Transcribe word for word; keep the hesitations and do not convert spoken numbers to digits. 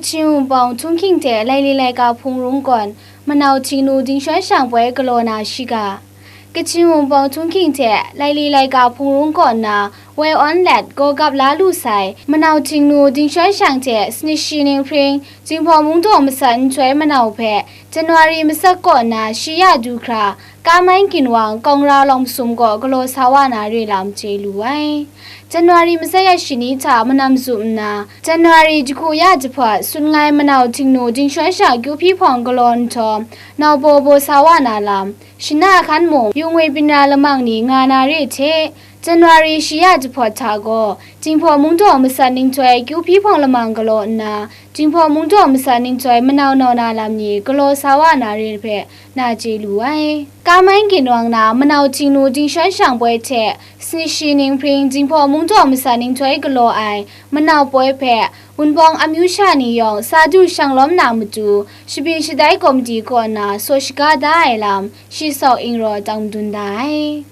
Kachin Wunpawng Htunghking hte Laili Laika Hpung Rung kaw nna, manau Htingnu Dingshawng Shang poi galaw na shiga. Kachin Wunpawng Htunghking hte Laili Laika Hpung Rung kaw nna woi awn let gaw gap la lu sai, manau Htingnu Dingshawng Shang hte Sinishi Ninghpring, Jinghpaw Mungdaw Masat Nhtoi manau hpe January matsak kaw nna shi ya du hkra, Kamai Ginwang Kawngra Lawng Masum gaw galaw sa wa na re lam chye lu ai. January matsak ya shani hta manam zup nna, January jahku ya jahpawt, Sutngai manau Htingnu Dingshawng Shang kyu hpyi hpawng galaw nhtawm, nau baw baw sa wa na lam, shana hkan mung, yu ngwi byin ra lamang ni nga na re hte, January shi ya jahpawt hta gaw, Jinghpaw Mungdaw Masat Nhtoi kyu hpyi hpawng lamang galaw nna, Jinghpaw Mungdaw Masat Nhtoi manau nau na lam ni galaw sa wa na re hpe na chye lu ai. Kamai Ginwang na manau Htingnu Dingshawng Shang poi hte Sinishi Ninghpring, Jinghpaw Mungdaw Masat Nhtoi galaw ai manau poi hpe Wunpawng amyu sha ni yawng sa du shang lawm na matu, shabyin shatai komiti kaw nna saw shaga da ai lam, Shi Sawk Ingraw tang madun da ai.